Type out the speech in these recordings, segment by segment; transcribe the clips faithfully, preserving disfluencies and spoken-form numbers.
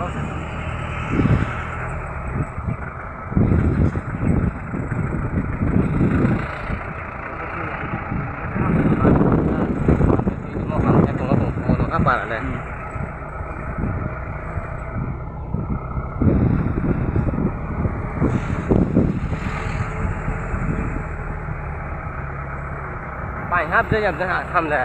Pai hap je yam je ha tham le.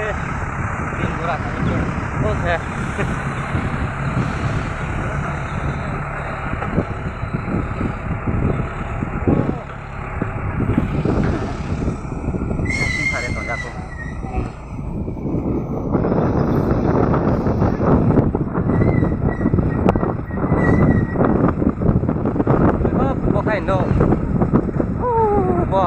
Eh, tin gura tadi tu. Oh, se. Tin sare to jako. Bo khai no. Bo.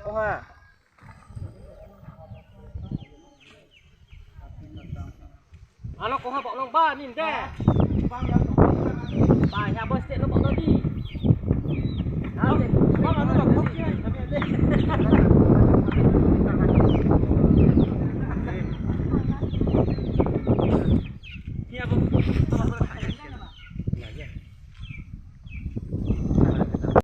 Oha. Ano koha bok nong ba nin de. Ba ya bo state no bok no di.